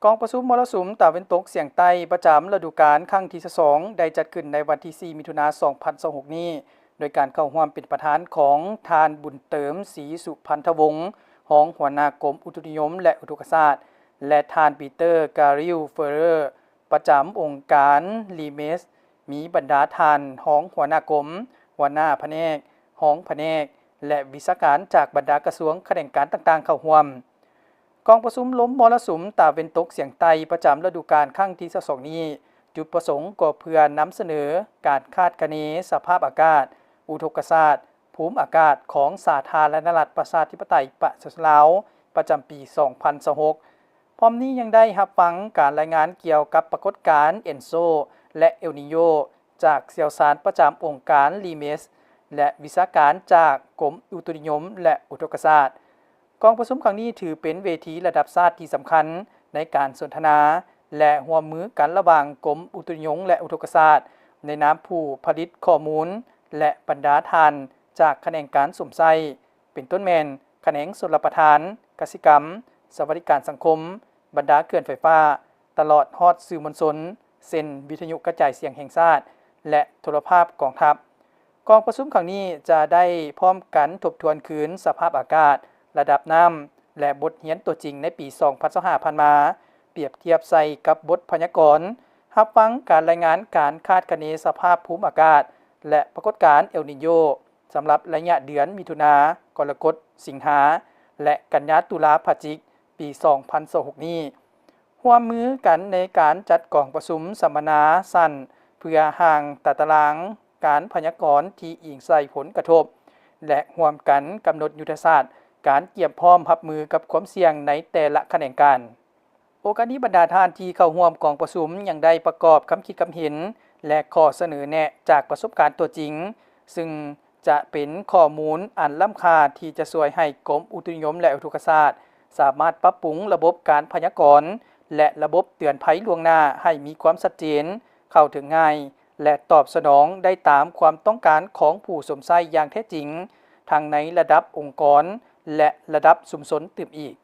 ກອງປະຊຸມມໍລະສຸມຕາເວັນຕົກສຽງໃຕ້ປະຈຳລະດູການຄັ້ງທີຊາວສອງ ໄດ້ຈັດຂຶ້ນໃນວັນທີສີ່ ມິຖຸນາ ສອງພັນຊາວຫົກນີ້ ໂດຍການເຂົ້າຮ່ວມເປັນປະທານຂອງທ່ານ ບຸນເຕີມ ສີສຸພັນທະວົງ ຮອງຫົວໜ້າກົມອຸຕຸນິຍົມ ແລະ ອຸທົກກະສາດ ແລະ ທ່ານ ປີເຕີ ກາຣິວ ເຟີເຣີ ປະຈຳອົງການ RIMES, ມີບັນດາທ່ານຮອງຫົວໜ້າກົມ, ຫົວໜ້າພະແນກ, ຮອງພະແນກ ແລະ ວິຊາການຈາກບັນດາກະຊວງຂະແໜງການຕ່າງໆເຂົ້າຮ່ວມ. ກອງປະຊຸມລົມມໍລະສຸມຕາເວັນຕົກສຽງໃຕ້ປະຈຳລະດູການຄັ້ງທີຊາວສອງນີ້ ຈຸດປະສົງກໍເພື່ອນຳສະເໜີການຄາດຄະເນສະພາບອາກາດ, ອຸທົກກະສາດ, ພູມອາກາດຂອງສາທາລະນະລັດປະຊາທິປະໄຕປະຊາຊົນລາວ ປະຈຳປີສອງພັນຊາວຫົກ. ພ້ອມນີ້ຍັງໄດ້ຮັບຟັງການລາຍງານກ່ຽວກັບປາກົດການເອນໂຊ ແລະ ເອລນີໂຍ ຈາກຊ່ຽວຊານປະຈຳອົງການ RIMES ແລະ ວິຊາການຈາກກົມອຸຕຸນິຍົມ ແລະ ອຸທົກກະສາດ. ກອງປະຊຸມຄັ້ງນີ້ຖືເປັນເວທີລະດັບຊາດທີ່ສຳຄັນໃນການສົນທະນາ ແລະ ຮ່ວມມືກັນລະຫວ່າງກົມອຸຕຸນິຍົມ ແລະ ອຸທົກກະສາດ ໃນນາມຜູ້ຜະລິດຂໍ້ມູນ ແລະ ບັນດາທ່ານຈາກຂະແໜງການຊົມໃຊ້ ເປັນຕົ້ນແມ່ນຂະແໜງຊົນລະປະທານ, ກະສິກຳ, ສະຫວັດດີການສັງຄົມ, ບັນດາເຂື່ອນໄຟຟ້າ, ຕະຫຼອດຮອດສື່ມວນຊົນ ເຊັ່ນ ວິທະຍຸກະຈາຍສຽງແຫ່ງຊາດ ແລະ ໂທລະພາບກອງທັບ. ກອງປະຊຸມຄັ້ງນີ້ຈະໄດ້ພ້ອມກັນທົບທວນຄືນສະພາບອາກາດ, ລະດັບນ້ຳ ແລະ ບົດຮຽນຕົວຈິງໃນປີສອງພັນຊາວຫ້າຜ່ານມາ, ປຽບທຽບໃສ່ກັບບົດພະຍາກອນ, ຮັບຟັງການລາຍງານການຄາດຄະເນສະພາບພູມອາກາດ ແລະ ປາກົດການເອລນີໂຍ ສຳລັບໄລຍະເດືອນມິຖຸນາ, ກໍລະກົດ, ສິງຫາ ແລະ ກັນຍາ, ຕຸລາ, ພະຈິກ ປີສອງພັນຊາວຫົກນີ້ ຮ່ວມມືກັນໃນການຈັດກອງປະຊຸມສຳມະນາສັ້ນ ເພື່ອຮ່າງຕາຕະລາງການພະຍາກອນທີ່ອີງໃສ່ຜົນກະທົບ ແລະ ຮ່ວມກັນກຳນົດຍຸດທະສາດການກຽມພ້ອມຮັບມືກັບຄວາມສ່ຽງໃນແຕ່ລະຂະແໜງການ. ໂອກາດນີ້ ບັນດາທ່ານທີ່ເຂົ້າຮ່ວມກອງປະຊຸມຍັງໄດ້ປະກອບຄຳຄິດຄຳເຫັນ ແລະ ຂໍ້ສະເໜີແນະຈາກປະສົບການຕົວຈິງ, ຊຶ່ງຈະເປັນຂໍ້ມູນອັນລ້ຳຄ່າທີ່ຈະຊ່ວຍໃຫ້ກົມອຸຕຸນິຍົມ ແລະ ອຸທົກກະສາດ ສາມາດປັບປຸງລະບົບການພະຍາກອນ ແລະ ລະບົບເຕືອນໄພລ່ວງໜ້າໃຫ້ມີຄວາມຊັດເຈນ, ເຂົ້າເຖິງງ່າຍ ແລະ ຕອບສະໜອງໄດ້ຕາມຄວາມຕ້ອງການຂອງຜູ້ຊົມໃຊ້ຢ່າງແທ້ຈິງ, ທັງໃນລະດັບອົງກອນ ແລະ ລະດັບຊຸມຊົນຕື່ມອີກ.